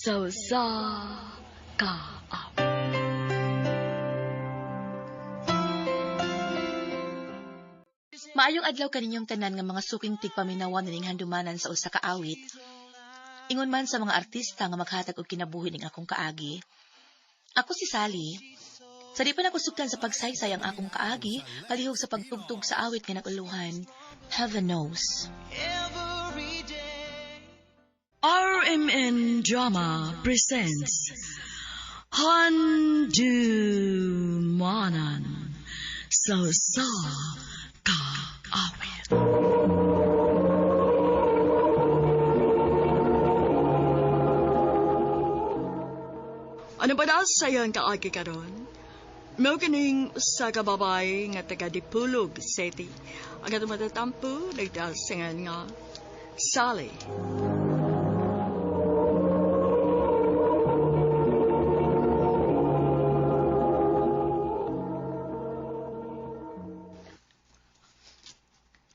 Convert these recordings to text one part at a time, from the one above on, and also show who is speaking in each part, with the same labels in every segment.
Speaker 1: Sa usa ka awit.
Speaker 2: Maayong adlaw kaninyong tanan nga mga suking tigpaminawan nining handumanan sa usa ka awit. Ingon man sa mga artista nga maghatag og kinabuhi ning akong kaagi. Ako si Sally. Sa di pa nakusugtan sa pagsaysay ang akong kaagi, palihog sa pagtugtog sa awit nga nag-uluhan. Heaven knows.
Speaker 1: RMN Drama presents Handumanan sa usa ka awit. Ano ba na sayon kaagi karon? Mao kining usa ka babae nga taga Dipolog City. Ang atong matatampo nagdasingan nga Sally.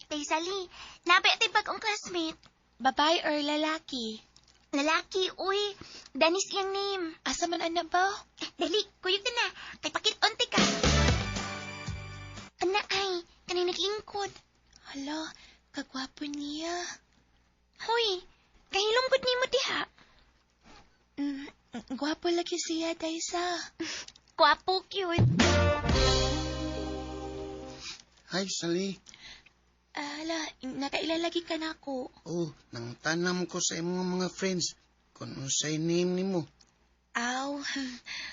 Speaker 3: Tay Sally, nabi atay bagong classmate.
Speaker 2: Babae or lalaki?
Speaker 3: Lalaki, uy. Dennis iyang name.
Speaker 2: Asa man ana ba?
Speaker 3: Dali, kuyog na na. Kay pakit-onte ka. Ana ay, kanay naglingkod.
Speaker 2: Hala, kagwapo niya.
Speaker 3: Hoy, kahilom gud nimo diha.
Speaker 2: Gwapo lagi siya, Daysa.
Speaker 3: Gwapo cute.
Speaker 4: Hi, Sally.
Speaker 2: Hala, nakaila lagi ka na ako.
Speaker 4: Oh, nang tanam ko sa imong mga friends kung unsay name nimo.
Speaker 2: Aw,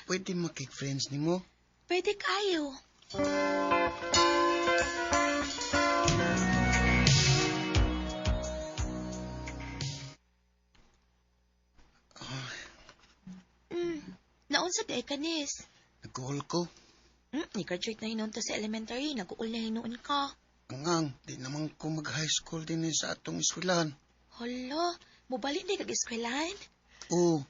Speaker 4: Pwede makik-friends nimo?
Speaker 2: pwede kayo. Naunsa di ka, Nis?
Speaker 4: Nag-call ko.
Speaker 2: Ni-graduate na hinuon ta sa elementary, nag-uul na hinuon ka.
Speaker 4: Angang, di naman ko mag-high school din sa atong eskwelahan.
Speaker 2: Hala, mubalik di kag eskwelahan?
Speaker 4: Oh,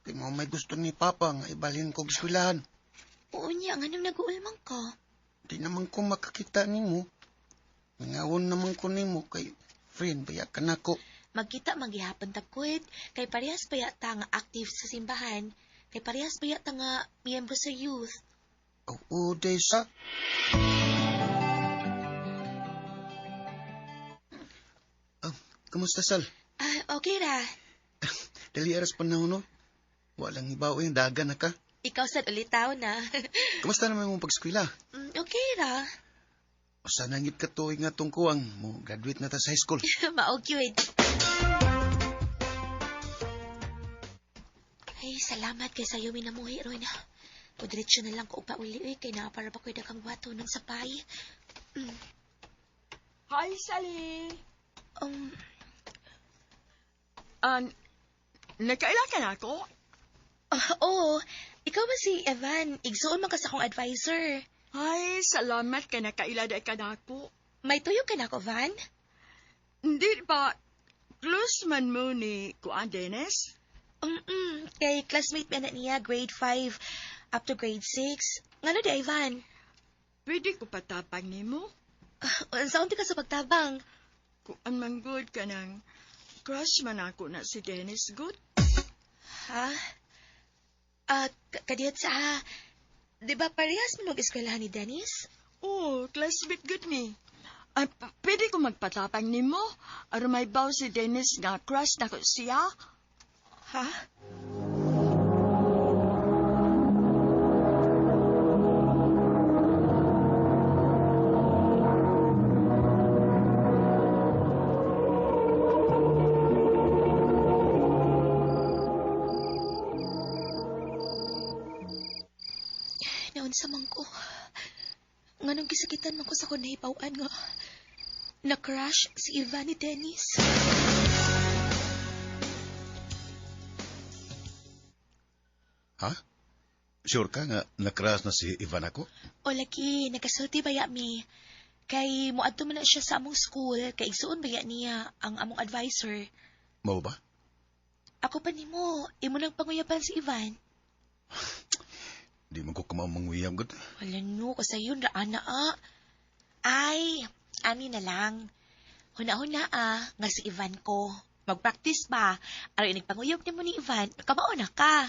Speaker 4: di mo may gusto ni Papa nga ibalhin kog eskwelahan.
Speaker 2: Oo niya, nganong nag-uul man ka?
Speaker 4: Di naman ko makakita nimo. Mingawon naman ko nimo kay friend baya ka nako.
Speaker 2: Magkita manggihapon ta kwet, kay parehas pa yata nga active sa simbahan, kay parehas pa yata nga miyembro sa youth.
Speaker 4: Oo, Desa. Ah, kamusta, Sal?
Speaker 2: Ah, okay ra.
Speaker 4: Dali aras panahon, no? Walang ibaw yung daga na ka.
Speaker 2: Ikaw sad ulitaw na.
Speaker 4: Kamusta naman mong pag-eskwela?
Speaker 2: Okay ra.
Speaker 4: Usa na ngit ka tuig nga tong kuwang mo graduate na ta sa high school.
Speaker 2: Mao gyud. Ay, salamat kay sayo minamuhi ron. Pudretsyo na lang ko og pauli oy kay naa para ba ko'y daghang buhaton ng sapay.
Speaker 1: Hi, Sally. Nakaila ka na ako?
Speaker 2: Oo, ikaw ba si Evan? Igsuon man ka sa akong advisor.
Speaker 1: Ay, salamat kay nakaila ka na ako.
Speaker 2: May tuyo ka na ako, Van?
Speaker 1: Hindi ba, close man mo ni Kuan Dennis?
Speaker 2: Kay classmate man na niya, grade 5 up to grade 6. Ngano di, Ivan?
Speaker 1: Pwede ko patapang nimo?
Speaker 2: Unsa unti ka sa pagtabang?
Speaker 1: Kuan man good ka nang crush man ako na si Dennis good.
Speaker 2: Ha? Kadiyat sa ha? Di ba parehas mo mag-eskwelahan ni Dennis?
Speaker 1: Oo, classmate good ni. Ay, pwede ko magpatapang nimo? Aron may baw si Dennis nga crush na ko siya.
Speaker 2: Ha? Naunsa man ko. Nganong gisakitan man ko sa akong nahibaw-an nga na-crush si Ivan ni Dennis.
Speaker 5: Ha? Sure ka nga na-crush na si Ivan ako?
Speaker 2: O lagi, nagasulti ba ya mi? Kay muadto man na siya sa among school, kay igsuon ba ya niya ang among advisor.
Speaker 5: Mao ba?
Speaker 2: Ako pa nimo, imo nang panguyaban si Ivan.
Speaker 5: Di man ko kamao manguyab gud.
Speaker 2: Wala no, kasayon ra ana ah. Ay, ani na lang. Huna-huna ah, nga si Ivan ko. Magpractice ba? Aron inig panguyab nimo ni Ivan, kamao na ka.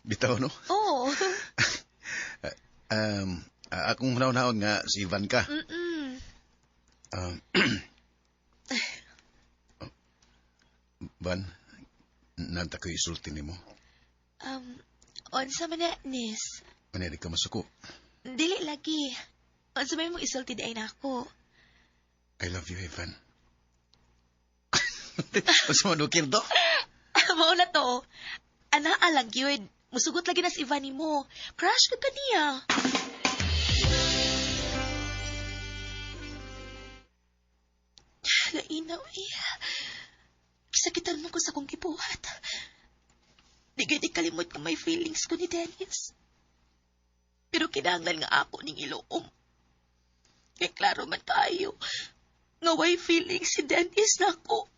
Speaker 5: Bitaw, no?
Speaker 2: Oo.
Speaker 5: Akong hunaw-hunaon nga si Ivan ka.
Speaker 2: Mm-mm.
Speaker 5: Van, nanta ko isulti nimo.
Speaker 2: Unsa man na, Nis?
Speaker 5: Maneri ka masuko.
Speaker 2: Dili lagi. Unsa may mong isulti di ay nako.
Speaker 5: I love you, Ivan. Unsa man ukir do?
Speaker 2: Mao na to. Ana alang yun. Musugot lagi na si Ivan nimo. Crush ka kaniya. Lainaw eh. Sakitan mo ko sa kong gibuhat. Di gani kalimot nga may feelings ko ni Dennis. Pero kinahanglan nga ako ning iloom. Kaya klaro man tayo nga way feelings si Dennis nako.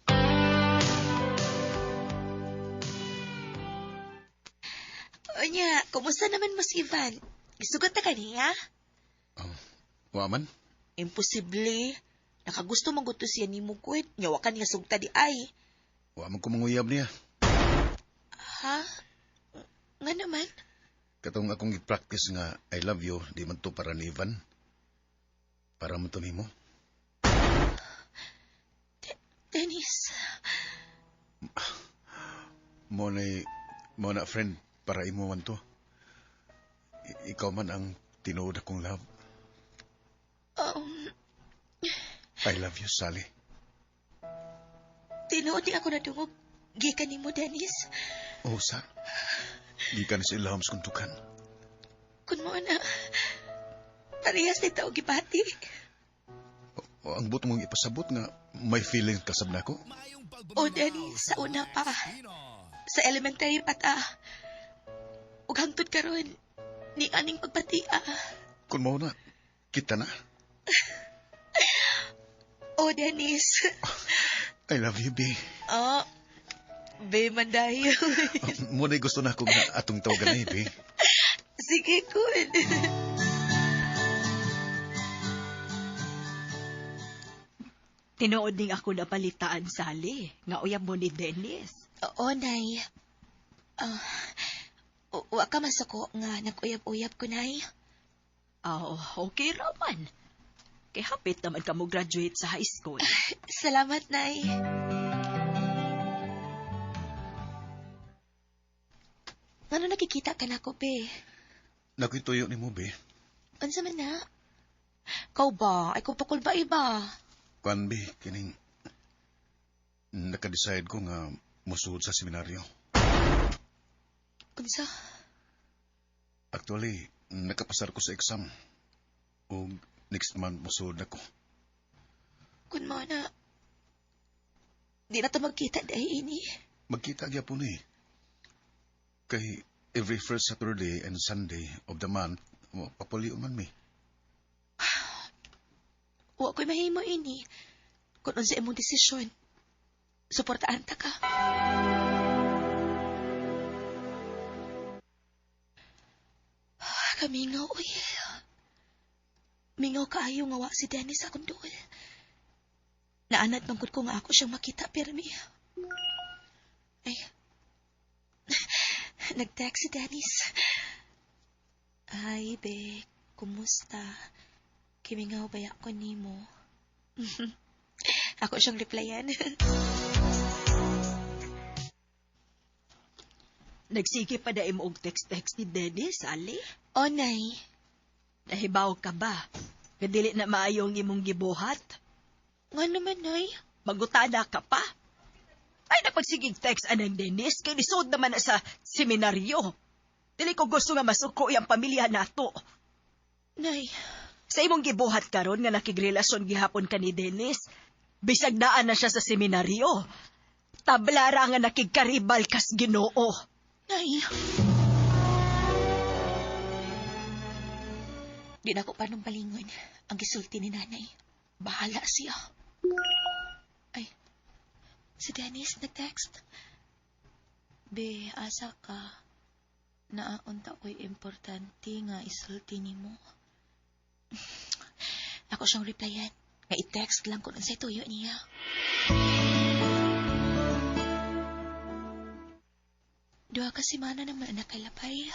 Speaker 2: Onya, kumusta naman mo si Ivan? Gisugot na kaniya?
Speaker 5: Wa man?
Speaker 2: Imposible. Nakagusto man gusto siya ni mo, Gwen. Nyawa ka niya sugta di ay.
Speaker 5: Wa man ko manguyab niya.
Speaker 2: Ha? Nga naman?
Speaker 5: Katong akong i-practice nga I love you, di man to para ni Ivan. Para man to nimo.
Speaker 2: Dennis.
Speaker 5: Mo na friend, para imo man to. Ikaw man ang tinuod akong love. I love you, Sally.
Speaker 2: Tinuod ni ako nadungog. Gikan nimo, Dennis.
Speaker 5: Oh, sa. Gikan sa ilahom sa kuntukan.
Speaker 2: Kun mo na, parehas ni tao gibati.
Speaker 5: O, ang buot mong ipasabot nga may feeling kasab nako.
Speaker 2: O, Dennis, sa una pa. Sa elementary pa ta. Ug hangtod karon ni aning pagbatia.
Speaker 5: Kun mao na, kita na.
Speaker 2: O, Dennis.
Speaker 5: I love you, B.
Speaker 2: Oh, be man dayo.
Speaker 5: Muna gusto na akong atong tawagan ni, B.
Speaker 2: Sige, kun.
Speaker 1: Tinuod ning ako napalitaan, Sally, nga uyab mo ni Dennis.
Speaker 2: Oo, Nay. Wa ka masuko nga nag-uyab-uyab ko, Nay.
Speaker 1: Oo, okay raman. Kay hapit naman ka mo graduate sa high school.
Speaker 2: Salamat, Nay. Ngano nakikita ka na ko, be?
Speaker 5: Nakoy tuyo ni mo, be.
Speaker 2: Unsa man na? Kau ba? Ay, kung pakul ba iba?
Speaker 5: Kuan, be, kining naka-decide ko nga musuod sa seminaryo.
Speaker 2: Unsa?
Speaker 5: Actually, nakapasar ko sa exam. O next month musuod na ko.
Speaker 2: Kun mo na, di na ta magkita dahil ini.
Speaker 5: Magkita gyapon ni. Kay every first Saturday and Sunday of the month, papuliw man mi.
Speaker 2: Wa ko'y mahimo ini. Kung unsa imong desisyon, suportaan ta ka. Kamingaw, uy. Mingaw kaayo nga wa si Dennis akong duol. Naanad bangkod ko nga ako siyang makita pirmi. Ay, nag-text si Dennis. Ay, be, kumusta? Kimingaw ba ako nimo? Ako siyang replyan.
Speaker 1: Nagsige pa na imo og text-text ni Dennis, Ali?
Speaker 2: O, Nay.
Speaker 1: Nahibaw ka ba? Kadili na maayong imong gibuhat?
Speaker 2: Nga naman, Nay.
Speaker 1: Magutana ka pa? Ay, napagsigig text anang Dennis, kay nisod naman na sa seminaryo. Dili ko gusto nga masuko yung pamilya nato.
Speaker 2: Nay.
Speaker 1: Sa imong gibuhat karon nga nakigrelasyon gihapon ka ni Dennis, bisag daan na siya sa seminaryo. Tablara nga nakigkaribal kas Ginoo.
Speaker 2: Nay. Di na ko panong balingon ang gisulti ni nanay. Bahala siya. Ay, si Dennis nag-text. Be, asa ka? Naaunta ko'y importante nga isulti nimo. Ako siyang replyan. Nga i-text lang kung unsay tuyo niya. Duha ka semana naman anak kalapay.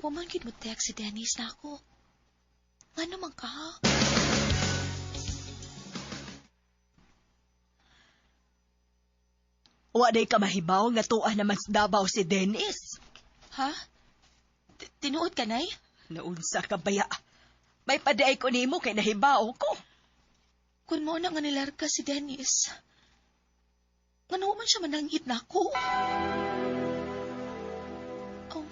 Speaker 2: Wa man gid mo text si Dennis na ako. Ngano man ka?
Speaker 1: Wa day ka mahibaw nga tuwa naman sa Davao si Dennis.
Speaker 2: Ha? Tinuod ka, Nay?
Speaker 1: Naunsa ka baya. May paday ko nimo kay nahibaw ko.
Speaker 2: Kung mo na nga nilarga si Dennis, ngano man siya mananghit na ako? Oh,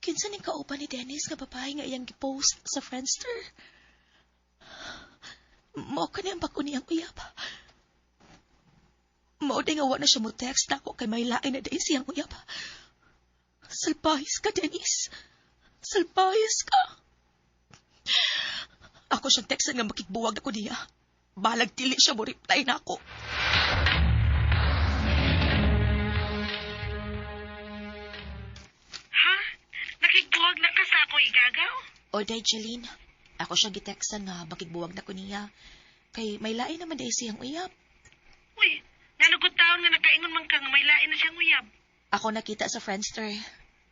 Speaker 2: kinsa ning kauban ni Dennis nga babae nga iyang gipost sa Friendster? Mao kani ang bag-o niyang uyab. Mao day nga wa na siya mo text nako kay may lain na day siyang uyab. Salpahis ka, Dennis. Salpahis ka. Ako siyang textan nga makigbuwag ako niya. Balag dili siya mo reply na ako.
Speaker 6: Ha? Nakigbuwag na ka sa ako igagaw?
Speaker 2: O day, Jeline. Ako siyang gitextan nga makigbuwag na ko niya. Kay may lain naman day siyang uyab.
Speaker 6: Uy, nanugot taon nga nakaingon man ka nga may lain na siyang uyab.
Speaker 2: Ako nakita sa Friendster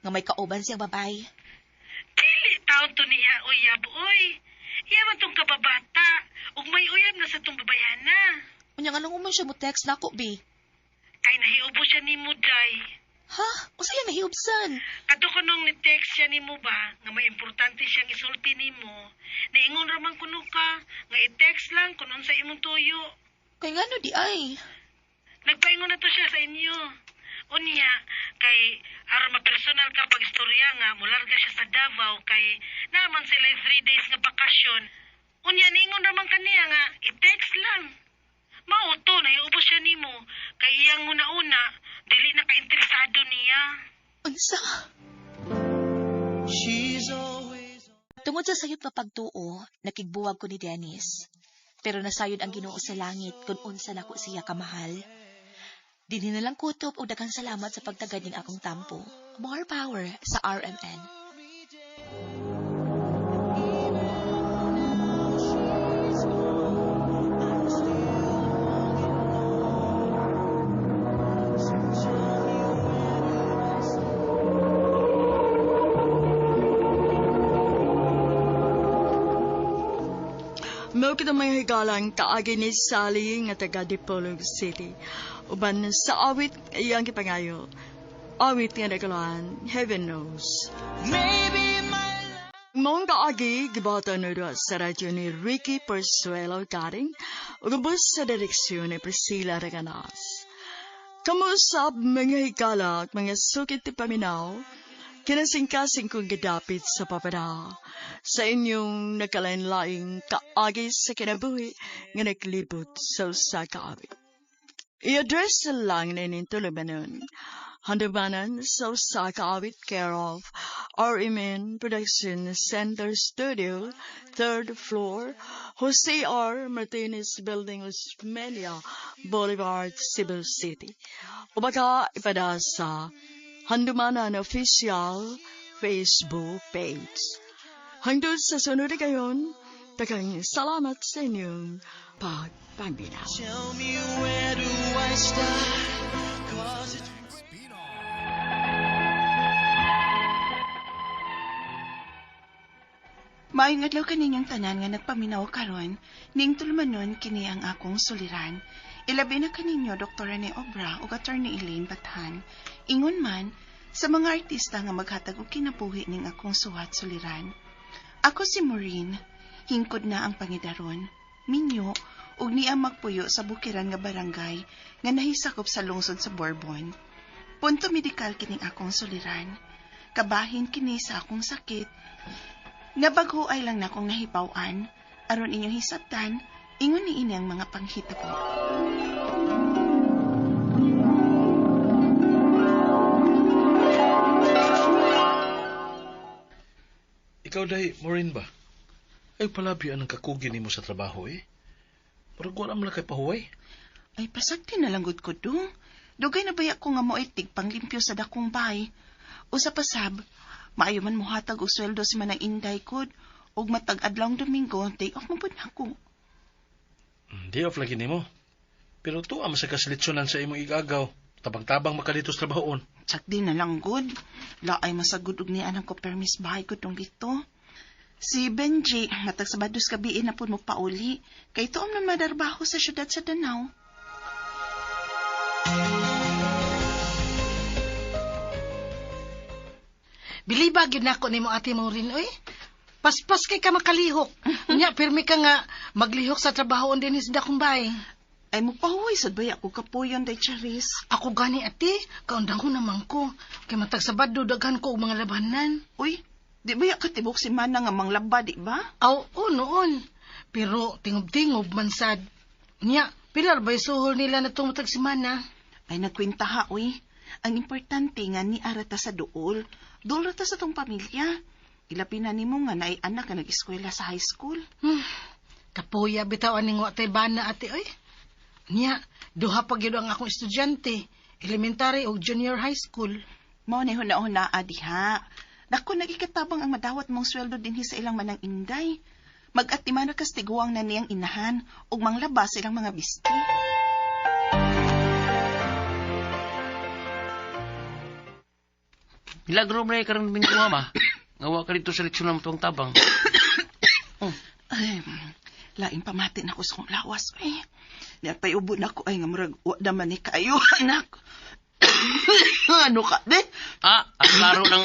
Speaker 2: nga may kauban siyang babae.
Speaker 6: Dili taon to niya uyab, uy. Iya man tong kababata. Ug may uyab na sa tong babayhana.
Speaker 2: Unya nga nung man siya mo text nako, bi.
Speaker 6: Kay nahiubo siya nimo, day.
Speaker 2: Ha? Unsa yang nahiubsan?
Speaker 6: Kadto ko nung ni-text siya nimo ba nga may importante siyang isulti nimo. Naingon ra man kuno ka nga i-text lang kun unsa imong tuyo.
Speaker 2: Kay ngano di ay?
Speaker 6: Nagpaingon na to siya sa inyo. Unya, kay aron mapersonal ka pag istorya nga mularga siya sa Davao kay naman sila 3 days nga bakasyon. Unya niingon ra man kaniya nga i-text lang. Mao to nahiubos siya nimo kay iyang una-una dili na ka-interesado niya.
Speaker 2: Unsa? Tungod sa sayop nga pagtuo, nakigbuwag ko ni Dennis. Pero nasayod ang Ginoo sa langit kung unsa nako siya kamahal. Dinhi na lang kutob og daghang salamat sa pagtagad ning akong tampo. More power sa RMN.
Speaker 1: Mao kita may higalang kaagi ni Sally nga taga Dipolog City. Uban sa awit iyang gipangayo. Awit nga nagkaluan, Heaven Knows. Mong kaagi gibata na sa radyo ni Ricky Persuelo Garing ug ubos sa direksyon ni Priscilla Reganas. Kamusap mga higala at mga sukit ti paminaw, kinasingkasing kong gidapit sa papada sa inyong nakalain-laing kaagi sa kinabuhi nga naglibot sa usa ka awit. I-address lang nining tulumanon. Handumanan sa usa ka awit, care of RMN Production Center Studio, 3rd floor, Jose R. Martinez Building, Osmeña Boulevard, Cebu City. O baka ipada sa Handumanan Official Facebook page. Hangtod sa sunod kayon, daghang salamat sa inyong pagpaminaw.
Speaker 7: Tell me, where do I start? 'Cause it's
Speaker 8: Maayong adlaw kaninyong tanan nga nagpaminaw karon, ning tulumanon kini ang akong suliran. Ilabi na kaninyo Dr. Rene Obra ug Attorney Elaine Bathan. Ingon man sa mga artista nga maghatag og kinabuhi ning akong suwat suliran. Ako si Maureen, hingkod na ang pangidaron, minyo ug niya magpuyo sa bukiran nga barangay nga nahisakop sa lungsod sa Borbon. Punto medikal kining akong suliran. Kabahin kini sa akong sakit nga bagho ay lang nakong nahibaw-an, aron inyong hisabtan, ingon ni ini ang mga panghitabo.
Speaker 9: Ikaw day, Maureen ba? Ay palabi ang kakugi nimo sa trabaho eh. Murag wala man lang kay pahuway.
Speaker 8: Ay pasagti na lang gud ko dong. Dugay na baya ko nga moitig panglimpyo sa dakong bay. Usa pa sab, maayo man mohatag og sweldo si Manang Inday kod ug matag adlawng Domingo, day off man pud nako.
Speaker 9: Day off lagi nimo. Pero tuwa man sa kaseletsyonan sa imong igagaw. Tabang-tabang maka dito sa trabahoon.
Speaker 8: Tsak di na lang good. Laay masagud og niya ang ko permis bahay ko tong dito. Si Benji, matag Sabados gabi na pud mo pauli. Kay tuom na madarbaho sa syudad sa Danau.
Speaker 6: Biliba gyud nako nimo Ate Maureen oy. Paspas kay ka makalihok. Unya pirmi ka nga maglihok sa trabaho dinhi sa dakong bay.
Speaker 8: Ay mo pahuway sad baya ko kapuyon day Charis.
Speaker 6: Ako gani ate, kaundang ko naman ko. Kay matag Sabado daghan ko og mga labanan.
Speaker 8: Uy, di baya katibok si Mana nga manglaba, di ba?
Speaker 6: Aw, oo noon. Pero tingob-tingob man sad. Unya, pila ra ba'y suhol nila na matag semana?
Speaker 8: Ay nagkwenta ha, uy. Ang importante nga ni arata sa duol. Duol ra ta sa tong pamilya. Ilabi na nimo nga naay anak nga nag-eskwela sa high school.
Speaker 6: Kapuya bitaw aning wa tay bana ate oy. Nya, duha pa gyud ang akong estudyante, elementary ug junior high school.
Speaker 8: Mao ni huna-huna diha. Dako nagikatabang ang madawat mong sweldo dinhi sa ilang manang inday. Mag-atiman na kastiguang na niyang inahan ug manglaba sa ilang mga bisti.
Speaker 10: Milagro man karong Domingo ma. Nga wa ka dito sa leksyon ng tuwang tabang.
Speaker 8: Ay, lain pamati na ko sa kong lawas, eh. Niya ubo na ko ay nga murag wa naman ni kayo, anak. Ano ka, de?
Speaker 10: Ah, ang klaro ng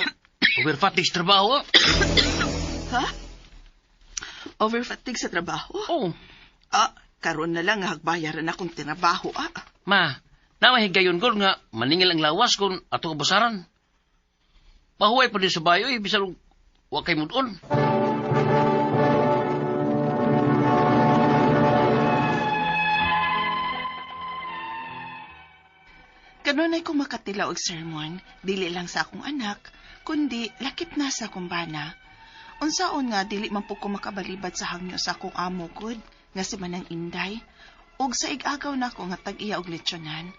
Speaker 10: overfatigue sa trabaho.
Speaker 8: Ha? Overfatigue sa trabaho?
Speaker 10: Oo.
Speaker 8: Ah, karon na lang hagbayaran akong tinabaho, ah.
Speaker 10: Ma, namahigayon ko nga maningil ang lawas kung ato kabasaran. Mahuway pa din sa bayo, eh, bisan wa kay mudon.
Speaker 8: Kanunay ko makatila og sermon, dili lang sa akong anak, kundi lakip na sa akong bana. Unsaon nga dili man po ko makabalibad sa hangyo sa akong amo gud, nga si Manang Inday, ug sa igagaw nako nga tag-iya og lechonan.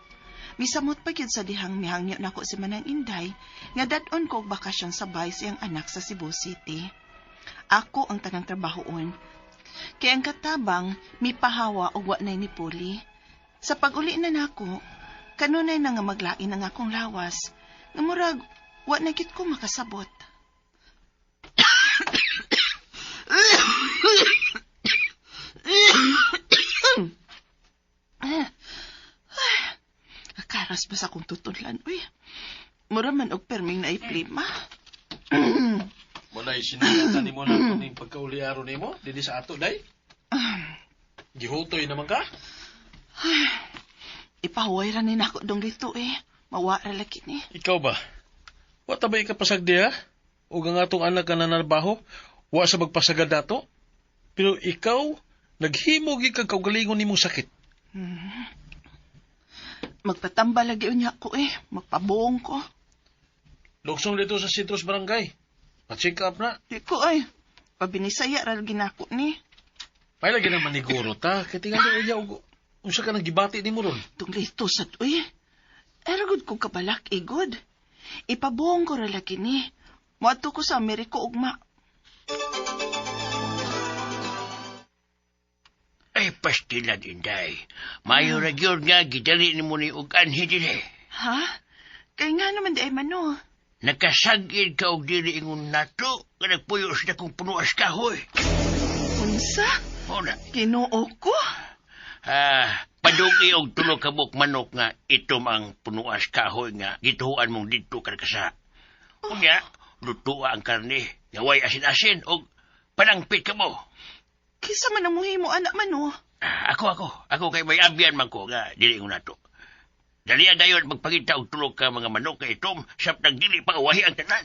Speaker 8: Misamot pa gyud sa dihang mihangyo nako si Manang Inday, nga dad-on ko og bakasyon sa bay siyang anak sa Cebu City. Ako ang tanang trabahoon. Kay ang katabang mipahawa og wa nay nipuli. Sa pag-uli na nako, kanunay na nga maglain ang akong lawas, nga murag wa na gid ko makasabot. Karas ba sa akong tutudlan, uy. Mura man og perming na iplima.
Speaker 9: Walay sinugatan nimo na kuning pagkauli aron nimo dinhi sa ato day. Gihutoy naman ka.
Speaker 8: Ipahuway ra ni nako dong dito eh. Mawa ra lagi ni.
Speaker 9: Ikaw ba? Wa ta ba ikapasag diha? Ug ang atong anak nga nanarbaho, wa sa magpasagad nato? Pero ikaw, naghimo gyud kag kaugalingon nimong sakit.
Speaker 8: Magpatamba lagi unya ko eh. Magpabuong ko.
Speaker 9: Lugsong dito sa Citrus Barangay. Pa-check up na.
Speaker 8: Di ko ay. Pabinisaya ra lagi nako ni.
Speaker 9: May lagi naman ni guro ta. Kay tingali unya og unsa ka nang gibati nimo ron.
Speaker 8: Tung lito sad uy. Ergod ko kabalak igod. Ipabuong ko ra lagi ni. Moadto ko sa Ameriko ugma.
Speaker 10: Ay, pastilan, Inday. Mayo ra gyud nga gidali nimo ni og anhi dinhi.
Speaker 8: Ha? Kay nga naman di ay mano.
Speaker 10: Nakasagid ka og dili ingon nato nga nagpuyo sa dakong punuas kahoy.
Speaker 8: Unsa?
Speaker 10: Mao na.
Speaker 8: Ginoo ko.
Speaker 10: Ah, padugi og tulo ka buok manok nga itom ang punuas kahoy nga gituhuan mong didto kada. Unya, lutua ang karne, nga way asin-asin og panangpit ka mo.
Speaker 8: Kisa man ang muhimo anak man oh.
Speaker 10: Ah, ako. Ako kay may abyan man ko nga dili ingon nato. Dali dayon magpangita og tulo ka mga manok nga itom samtang dili pa uwahi ang tanan.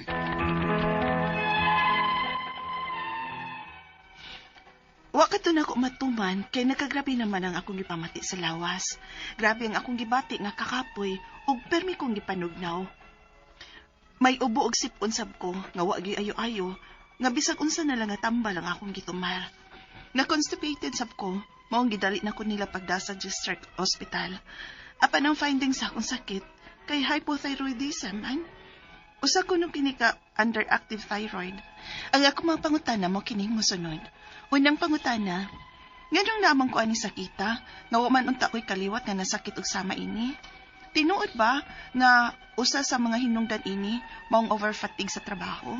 Speaker 8: Wa ka to nako matuman kay nakagrabe naman ang akong gipamati sa lawas. Grabe ang akong gibati nga kakapoy ug permi kong gipanugnaw. May ubo og sipon sab ko nga wa gyud ayo-ayo nga bisag unsa na lang nga tambal ang akong gitumar. Na constipated sab ko, maong gidali na ko nila pagda sa district hospital. Apan ang findings sa akong sakit kay hypothyroidism man. Usa ko nung kini ka underactive thyroid. Ang ako mga pangutana mo kining mosunod. Unang pangutana, nganong naman ko ani sakita, nga wa man unta ko'y kaliwat nga nasakit og sama ini. Tinuod ba nga usa sa mga hinungdan ini maong overfatigue sa trabaho?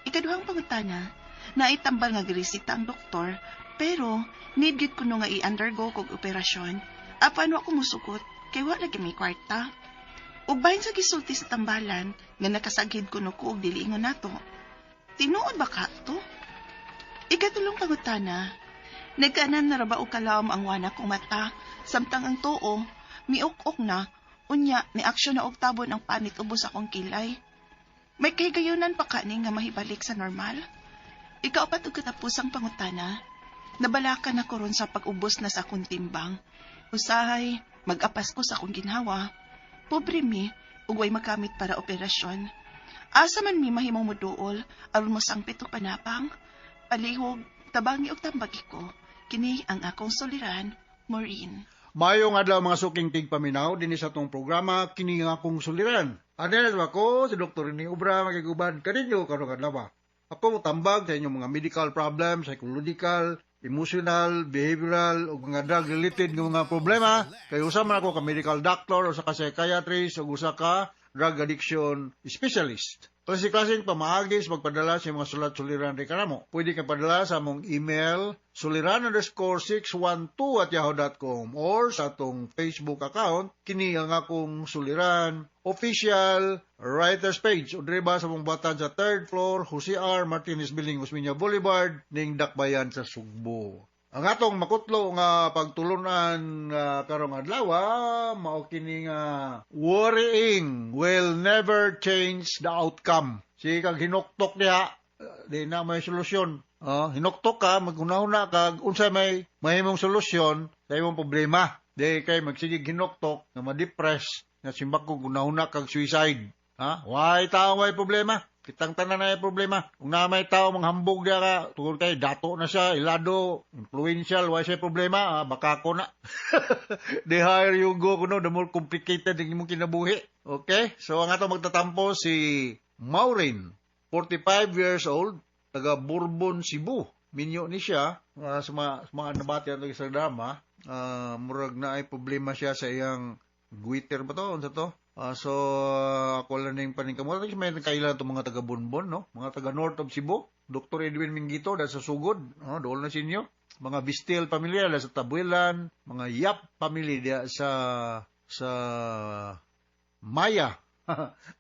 Speaker 8: Ikaduhang pangutana, naitambal nga giresita ang doktor, pero need gid kuno nga i-undergo kog operasyon. Apan wa ko musugot kay wa lagi may kwarta. Ug bahin sa gisulti sa tambalan nga nakasagid kuno ko og dili ingon nato. Tinuod ba ka to? Ikatulong pangutana, nagkaanan na ra ba og kalawom ang wana kong mata, samtang ang tuo, miuk-ok na, unya, ni aksyon na og tabon ang panit ubos akong kilay. May kahigayunan pa kani nga mahibalik sa normal? Ikaapat ug katapusang pangutana, nabalaka na ko ron sa pag-ubos na sa akong timbang. Usahay, mag-apas ko sa akong ginhawa. Pobre mi, ug way magamit para operasyon. Asa man mi mahimong moduol, aron mo sangpit og panapang? Palihog, tabangi og tambagi ko. Kini ang akong suliran, Maureen.
Speaker 11: Maayong adlaw, mga suking tigpaminaw dinhi sa atong programa "Kini nga Akong Suliran". Ani na ako si Dr. Rene Obra, makiguban kaninyo karong adlaw. Ako motambag sa inyong mga medical problems, psychological, emotional, behavioral ug mga drug related nga mga problema kay usa man ako ka medical doctor, usa ka psychiatrist ug usa ka drug addiction specialist. Klase-klaseng pamaagi sa magpadala sa mga sulat suliran ri kanamo. Pwede ka padala sa among email suliran_612@yahoo.com or sa atong Facebook account, "Kini ang Akong Suliran Official Writers Page, o diri ba sa among batan sa third floor, Jose R. Martinez Building, Osmeña Boulevard, ning Dakbayan sa Sugbo. Ang atong makutlo nga pagtulunan karong adlaw mao kini nga "Worrying will never change the outcome." Sige kag hinuktok diha, di na may solusyon. Hinuktok ka, maghuna-huna ka unsay may mahimong solusyon sa imong problema. Di kay magsigig hinuktok nga ma-depress nga simbako hunahuna kag suicide. Ha? Way tao may problema. Kitang tanan na problema. Kung na may tao manghambog diya ka, tungod kay dato na siya, ilado, influential, way siya problema, ah, baka ko na. The higher you go, kuno, the more complicated ang imong kinabuhi. Okay? So, ang ato magtatampo si Maureen, 45 years old, taga Bourbon, Cebu. Minyo ni siya, sa mga nabati ato sa drama, murag na ay problema siya sa iyang goiter ba to? Unsa to? So, ako lang ning paningkamot. May kailan itong mga taga Bonbon, no? Mga taga North of Cebu. Dr. Edwin Mingito, dahil sa Sugod. No? Dool na sa inyo. Mga Vistil pamilya dahil sa Tabuelan. Mga Yap family diya sa Maya.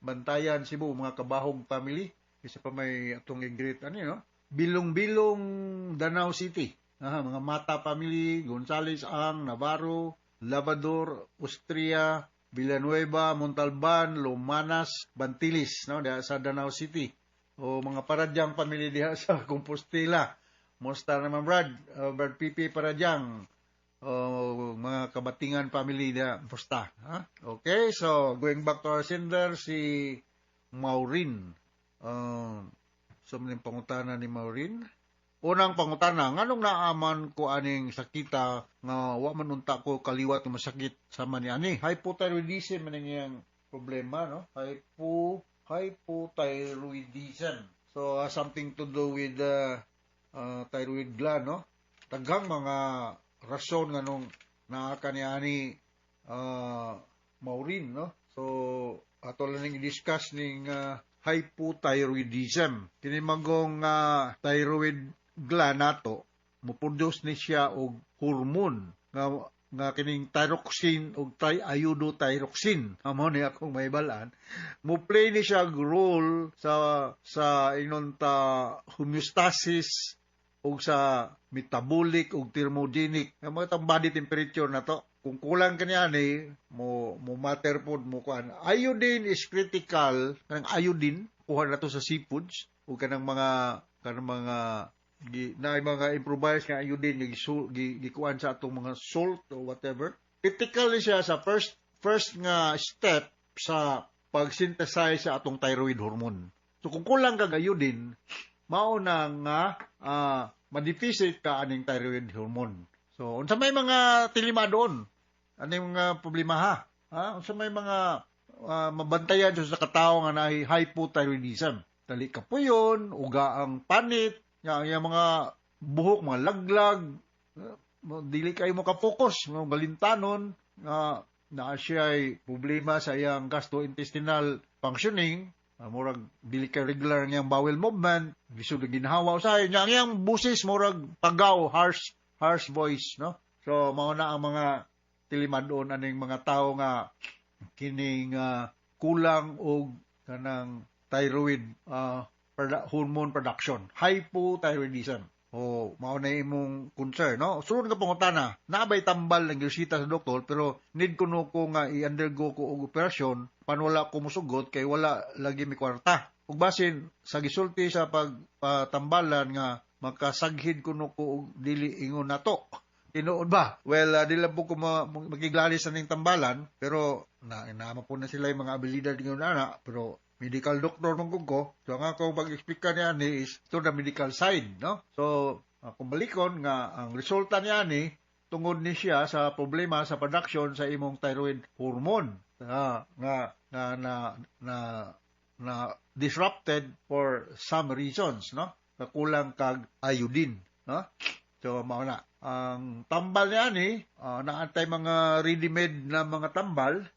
Speaker 11: Bantayan, Cebu. Mga Kabahog family. Isa pa may atong i-greet, ano yun, no? Bilong-Bilong, Danao City. Mga Mata family, Gonzales Ang, Navarro, Lavador, Austria, Villanueva, Montalban, Lomanas, Bantilis, no, diha sa Danao City. O mga Paradyang family diha sa Compostela. Musta naman, Brad? Brad Pipi Paradyang. O mga Kabatingan family diha, musta? Ha? Okay, so going back to our sender, si Maureen. So, maning pangutana ni Maureen. Unang pangutana, nganong naaman ko aning sakita nga wa man unta ko kaliwat nga masakit sama ni ani? Hypothyroidism man ang iyang problema, no? Hypothyroidism. So, something to do with thyroid gland, no? Daghang mga rason nganong naa ka ni ani, Maureen, no? So, ato lang ning i-discuss ning hypothyroidism. Kini magong thyroid gland nato mo-produce ni siya og hormone nga kining thyroxine ug triiodothyroxine. Amo ni akong mahibal-an, mo play ni siya og role sa inon ta homeostasis ug sa metabolic ug thermogenic nga mga tang body temperature na to. Kung kulang kani ani, mo matter pod mo kuan. Iodine is critical. Kanang iodine kuha na to sa seafoods ug kanang mga gi, na mga improvise nga iodine nga gikuan sa atong mga salt or whatever. Critical ni siya sa first first nga step sa pag-synthesize sa atong thyroid hormone. So kung kulang kag iodine, mao na nga ma-deficit ka aning thyroid hormone. So unsa may mga tilima doon? Aning mga problema, ha? Ha? Unsa may mga mabantayan sa katawo nga naay hypothyroidism? Dali kapuyon, uga ang panit, nga ang iyang mga buhok, mga laglag, dili kayo mo ka-focus, mga galintanon, nga naa siya problema sa iyang gastrointestinal functioning, murag dili kay regular ang iyang bowel movement, lisod ang ginhawa usahay nya ang iyang busis murag pagaw, harsh harsh voice, no? So mao na ang mga tilimadon aning mga tawo nga kining kulang og kanang thyroid hormone production, hypothyroidism. O, mao na imong concern, no? Sunod nga pangutana, naabay tambal ng resita sa doktor, pero need kuno ko nga i-undergo ko og operasyon, pan wala ko musugot kay wala lagi mi kwarta. Ug basin sa gisulti sa pagpatambalan nga makasaghid kuno ko og dili ingon nato. Tinuod ba? Well, di lang po ko makiglalis sa ning tambalan, pero na naama po na sila yung mga abilidad ingon ana, pero medical doctor man ko. So ang akong pag-explica niya ni is to the medical side, no? So, kung balikon nga ang resulta niya ni tungod ni siya sa problema sa production sa imong thyroid hormone nga na na na na disrupted for some reasons, no? Kakulang kag iodine, no? So mao na ang tambal niya ni, naantay mga ready-made na mga tambal.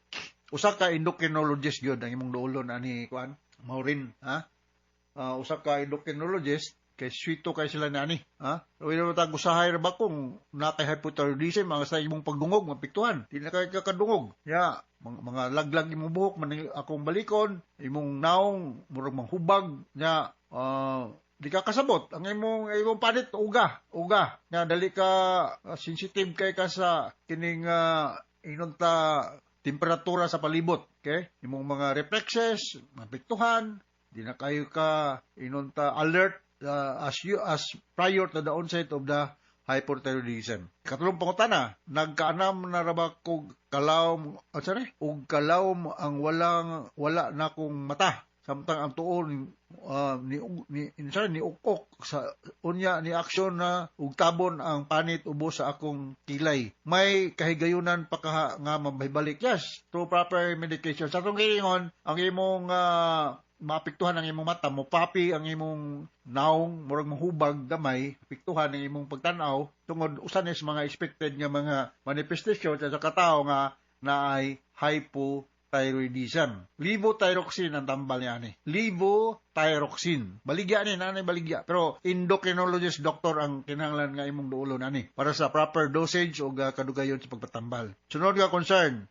Speaker 11: Usa ka endocrinologist gyud ang imong duolon ani kuan Maureen, ha? Usa ka endocrinologist kay swito kay sila nani, ha? Wala ta usahay ra ba kung naa kay hypothyroidism ang sa imong pagdungog mapiktuhan, di na kay kakadungog ya, mga laglag imong buhok man akong balikon, imong naong murag manghubag nya, di ka kasabot ang imong imong panit, uga uga nya, dali ka sensitive kay ka sa kining inunta temperatura sa palibot, okay? Imong mga reflexes mapiktuhan, di na kayo ka inunta alert as prior to the onset of the hyperthyroidism. Katulong pangutana, nagkaanam na ra ba kog kalawom, oh, sorry, og kalawom ang walang wala na kong mata samtang ang tuon ni ni sorry, ni ukok sa unya ni aksyon na ug tabon ang panit ubos sa akong kilay. May kahigayunan pa kaha nga mabalik? Yes, through proper medication. Sa atong giingon, ang imong maapektuhan ang imong mata, mo puffy ang imong naong, murag mahubag gamay, apektuhan ang imong pagtan-aw tungod usa ni sa mga expected nga mga manifestation sa katao nga naay hypothyroidism. Levothyroxine ang tambal niya ni. Levothyroxine. Baligya ni, nanay baligya. Pero endocrinologist doctor ang kinahanglan nga imong duolon ani para sa proper dosage o kadugayon sa pagpatambal. Sunod nga concern,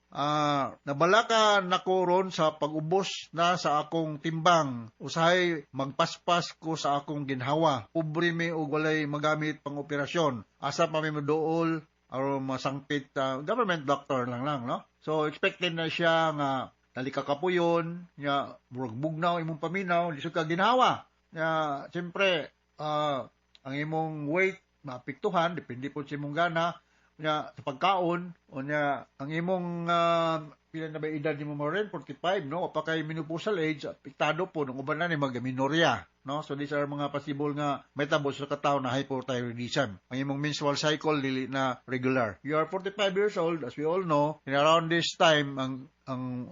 Speaker 11: nabalaka nako ron sa pag-ubos na sa akong timbang. Usahay magpaspas ko sa akong ginhawa. Pobre mi og walay magamit pang operasyon. Asa pa mi moduol aron masangpit government doctor lang lang, no? So expected na siya nga dali ka kapuyon nya, murag bugnaw imong paminaw, lisod ka ginhawa nya, siyempre ang imong weight maapektuhan, depende po sa imong gana nya sa pagkaon. O nya ang imong pila na ba edad nimo, Maureen? 45, no? Pa kay menopausal age, apektado po nung uban na ni mag-amenorrhea, no? So these are mga possible nga mahitabo sa katao na hypothyroidism. Ang imong menstrual cycle dili na regular. You are 45 years old. As we all know, and around this time ang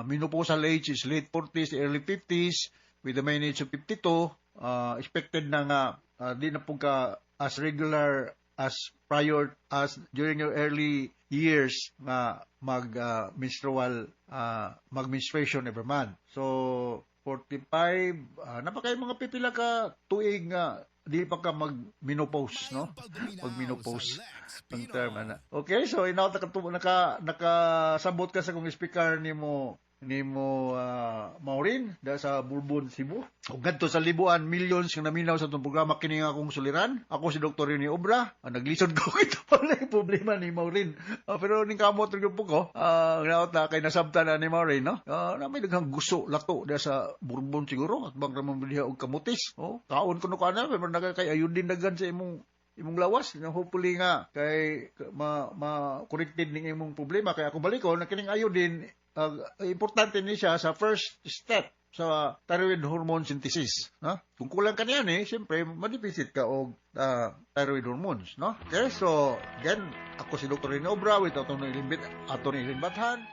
Speaker 11: menopausal age is late 40s, early 50s, with the main age of 52. Expected na nga di na po ka as regular as prior as during your early years nga mag menstrual mag menstruation every month. So 45, napakay mga pipila ka tuig nga di pa ka mag menopause, no? Mag menopause ang term ana. Okay, so inaw ta naka nakasabot ka sa kong speaker nimo nimo Maureen da sa Bourbon, Cebu. Ug ngadto sa Libuan, millions nga naminaw sa atong programa kini nga akong suliran. Ako si Dr. Rene Obra. Naglisod ko ito pala yung problema ni Maureen. Pero ning kamot rin po ko. Naot na kay nasabtan na ni Maureen, no? Na may daghang guso lato da sa Bourbon siguro at bang ramon diha og kamutis. Oh, kaon kuno kana pero naga kay iodine daghan sa imong imong lawas. Hopefully nga kay ma, ma corrected ning imong problema kay ako balikon na kining iodine importante ni siya sa first step sa thyroid hormone synthesis, no? Kung kulang ka niyan eh, siyempre ma-deficit ka og thyroid hormones, no? Okay, so again, ako si Dr. Rene Obra with Atty. Elaine Bathan.